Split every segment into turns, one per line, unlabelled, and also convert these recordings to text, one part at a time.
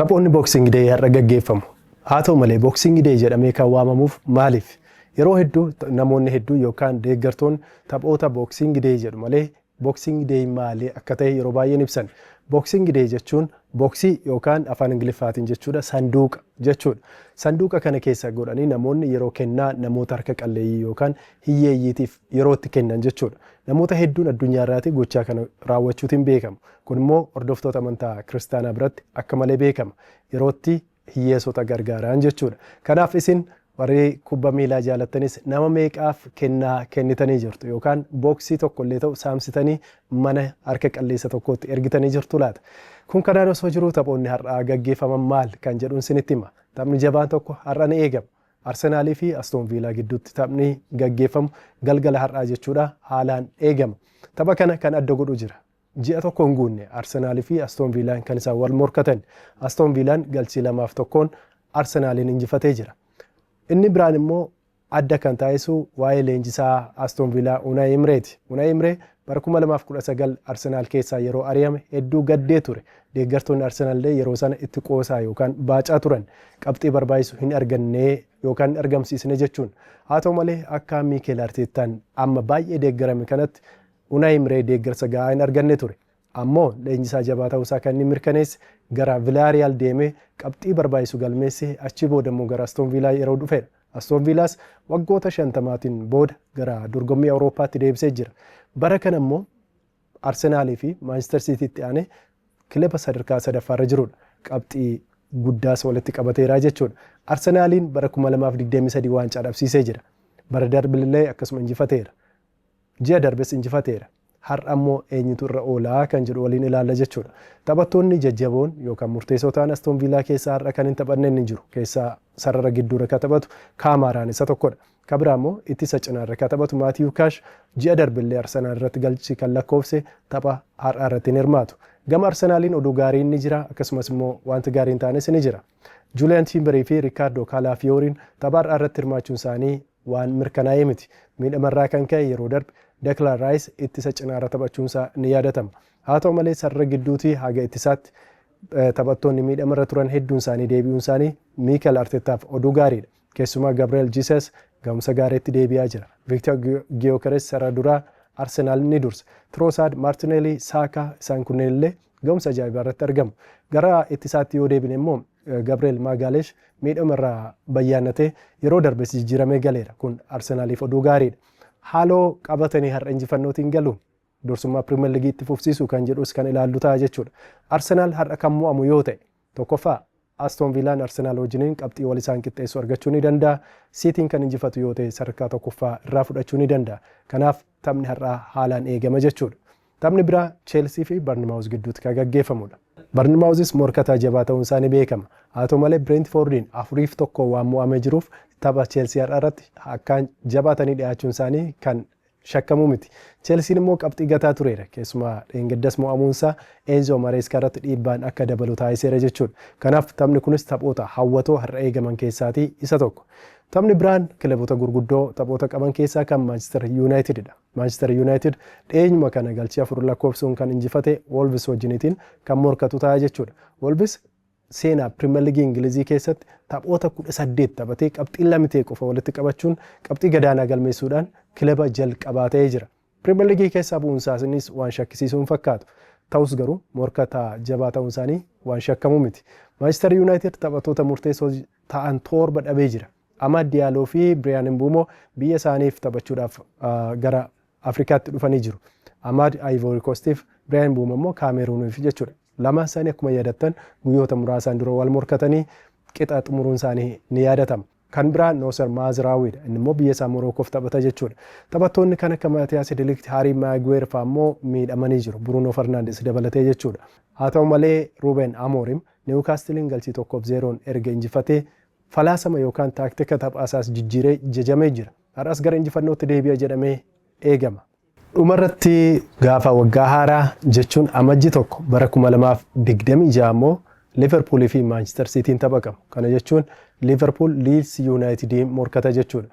Taphoonni Boxing Day har'a gaggeeffamu. Haa ta'u malee, Boxing Day jedhamee kan waamamuuf maaliif? Yeroo hedduu namoonni hedduu yookaan deeggartoonni taphoota Boxing Day jedhu malee Boxing Day maali akka ta'e yeroo baay'een ibsan. Boxing Day jechuun box yookaan afaan Ingiliffaatiin jechuudha, sanduuqa jechuudha. Sanduuqa kana keessa godhanii namoonni yeroo kennaa namoota harka qalleeyyii yookaan hiyyeeyyiitiif yeroo itti kennan jechuudha. Namoota hedduun addunyaa irraati gochaa kana raawwachuutiin beekamu. Kun immoo hordoftoota amantaa kiristaanaa biratti akka malee beekama. Yerootti hiyyeessota gargaaran jechuudha. Kanaaf isin warri kubba miilaa jaalattanis nama meeqaaf kennaa kennitanii jirtu yookaan box tokko illee ta'u saamsitanii mana harka qalleessa tokkootti ergitanii jirtu laata? Kun kanaan osoo jiruu, taphoonni har'aa gaggeeffaman maal kan jedhuun sinitti hima. Taphni jabaan tokko har'a ni eegama. Arsenaalii fi Astoon Viilaa gidduutti taphni gaggeeffamu galgala har'aa jechuudha, haalaan eegama. Tapha kana kan adda godhu jira. Ji'a tokko hin guunne Arsenaalii fi Astoon Viilaan kan isaan wal morkatan. Astoon Viilaan galchii 2-1n Arsenaaliin injifatee jira. Inni biraan immoo adda kan taasisu waa'ee leenjisaa Aston Villaa Unai Imreeti. Unai Imree bara 2019 Arsenaal keessaa yeroo ari'ame hedduu gaddee ture. Deeggartoonni Arsenaal illee yeroo sana itti qoosaa yookaan baacaa turan. Qabxii barbaachisu hin arganne yookaan hin argamsiisne jechuun. Haa ta'u malee, akka Miikeel Arteettaan amma baay'ee deeggarame kanatti Unai Imree deeggarsa gahaa hin arganne ture. Ammoo leenjisaa jabaa ta'uusaa kan inni mirkaneesse gara Vilaariyaal deemee qabxii barbaachisu galmeesse, achii booda immoo gara Aston Villaa yeroo dhufedha. Aston Villaas waggoota 50n booda gara dorgommii Awurooppaatti deebisee jira. Bara kana immoo Arsenaalii fi Maanchister Siitiitti aanee kilaba sadarkaa sadaffaarra jirudha. Qabxii guddaas walitti qabateera jechuudha. Arsenaaliin bara 2023 waancaa dhabsiisee jira. Bara darbillee akkasuma injifateera. Ji'a darbes injifateera. Har'a immoo eenyutu irra oolaa kan jedhu waliin ilaalla jechuudha. Taphattoonni jajjaboon yookaan murteessoo ta'an Aston Villaa keessaa har'a kan hin taphanne ni jiru. Keessaa sarara gidduurra kan taphatu Kaamaaraan isa tokkodha. Kan biraa immoo ittisa cinaarra kan taphatu Maatiyuu Kaash ji'a darbillee Arsenaal irratti galchii kan lakkoofse tapha har'aa irratti hin hirmaatu. Gama Arsenaaliin oduu gaariin ni jira, akkasumas immoo wanti gaariin taanes ni jira. Julian Timberii fi Riikaardoo Kaalafiyooriin tapha har'aa irratti hirmaachuun isaanii waan mirkanaa'ee miti. Miidhamarraa kan ka'e yeroo darbe Declan Rice ittisa cinaarra taphachuunsaa ni yaadatama. Haa ta'u malee, sarara gidduutii haga ittisaatti taphattoonni miidhamarra turan hedduun isaanii deebi'uun isaanii Miikel Artetaaf oduu gaariidha. Keessumaa Gabriel Jesus ga'umsa gaariitti deebi'aa jira. Victor Gyökeres sarara duraa Arsenaal ni dursa. Trossard, Martinelli, Saka isaan kunneen illee ga'umsa ajaa'ibaa irratti argamu. Gara ittisaatti yoo deebine immoo Gabriel Magalhaes miidhama irraa bayyaanatee yeroo darbes jijjiiramee galeera. Kun Arsenaaliif oduu gaariidha. Haaloo qabatanii har'a injifannootiin galu, dursummaa Pirimeer Liigii itti fufsiisu kan jedhus kan ilaallu ta'a jechuudha. Arsenaal har'a kan mo'amu yoo ta'e, tokkoffaa Aston Villaan Arsenaal wajjiniin qabxii wal isaan qixxeessu argachuu ni danda'a. Siitiin kan injifatu yoo ta'e sadarkaa tokkoffaa irraa fudhachuu ni danda'a. Kanaaf taphni har'aa haalaan eegama jechuudha. Taphni biraa Cheelsii fi Barnimaawuz gidduutti kan gaggeeffamudha. Barnimaawuzis morkataa jabaa ta'uun isaa ni beekama. Haa ta'u malee, Bireentifoordiin 4-1 waan mo'amee jiruuf tapha Cheelsii har'aa irratti akkaan jabaatanii dhiyaachuun isaanii kan shakkamuu miti. Cheelsiin immoo qabxii gataa tureera. Keessumaa dheengaddas mo'amuunsaa Eenzo Mareeskaa irratti dhiibbaan akka dabalu taasiseera jechuudha. Kanaaf taphni kunis taphoota hawwatoo har'a eegaman keessaatii isa tokko. Taphni biraan kilaboota gurguddoo taphoota qaban keessaa kan Maanchister Yuunaayitididha. Maanchister Yuunaayitid dhiyeenyuma kana galchii afur lakkoofsuun kan injifate Wolves wajjiniitiin kan morkatu ta'a jechuudha. Wolves seenaa Pirimeer Liigii Ingilizii keessatti taphoota 18 taphatee qabxii lama ta'e qofa walitti qabachuun qabxii gadaanaa galmeessuudhaan kilaba jalqabaa ta'ee jira. Pirimeer Liigii keessaa bu'uun isaaniis waan shakkisiisuu hin fakkaatu. Ta'us garuu morkataa jabaa ta'uun isaanii waan shakkamu miti. Maanchister Yuunaayitid taphattoota murteessoo ta'an torba dhabee jira. Amaad Diyaaloo fi Biriyaan Mbuumoo biyya isaaniif taphachuudhaaf gara Afrikaatti dhufanii jiru. Amaad Ivory Coastiif, Biriyaan Mbuumoo immoo Kaameruuniif jechuudha. Lamaan isaanii akkuma yaadattan guyyoota muraasaan dura wal morkatanii qixa xumuruun isaanii ni yaadatama. Kan biraa Nooser Maaziraawiidha. Inni immoo biyya isaa Morokoof taphata jechuudha. Taphattoonni kan akka Maatiyaas Dilikt, Haarii Maaguweer fa'aa immoo miidhamanii jiru. Bruno Fernandes dabalatee jechuudha. Haa ta'u malee, Ruben Amorim Niwukaastiliin galchii 1-0n erga injifatee falaasama yookaan taaktika taphaasaas jijjiiree jajamee jira. Har'as gara injifannootti deebi'a jedhamee eegama. Dhumarratti gaafa waggaa haaraa jechuun Amajji 1 bara 2026 immoo Liverpoolii fi Maanchister Siitiin tapha qabu. Kana jechuun Liverpool Leeds Yuunaayitidii morkata jechuudha.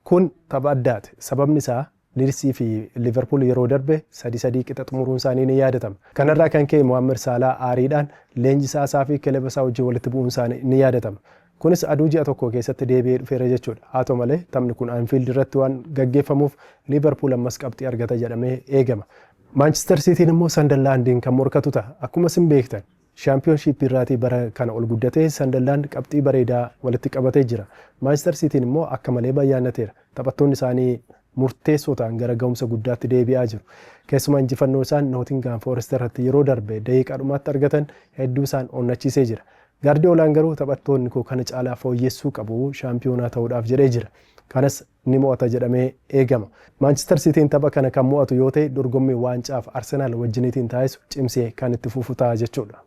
Kun tapha addaati. Sababni isaa Liidsii fi Liverpool yeroo darbe 3-3 qixa xumuruun isaanii ni yaadatama. Kanarraa kan ka'e Mohaammed Saalaa aariidhaan leenjisaa isaa fi kilaba isaa wajjin walitti bu'uun isaanii ni yaadatama. Kunis aduu ji'a tokko keessatti deebi'ee dhufeera jechuudha. Haa ta'u malee, taphni kun Anfield irratti waan gaggeeffamuuf Liverpool ammas qabxii argata jedhamee eegama. Manchester Cityin immoo Sunderlandiin kan morkatu ta'a. Akkuma isin beektan, Championshipii irraatii bara kana ol guddatee Sunderland qabxii bareedaa walitti qabatee jira. Manchester Cityin immoo akka malee bayyaannateera. Taphattoonni isaanii murteessoo ta'an gara ga'umsa guddaatti deebi'aa jiru. Keessumaa injifannoo isaan Nottingham Forest irratti yeroo darbe daqiiqaa dhumaatti argatan hedduu isaan onnachiisee jira. Gaardiyoolaan garuu taphattoonni koo kana caalaa fooyyessuu qabu shaampiyoonaa ta'uudhaaf jedhee jira. Kanas ni mo'ata jedhamee eegama. Manchester Cityin tapha kana kan mo'atu yoo ta'e, dorgommii waancaaf Arsenaal wajjiniitiin taasisu cimsee kan itti fufu ta'a jechuudha.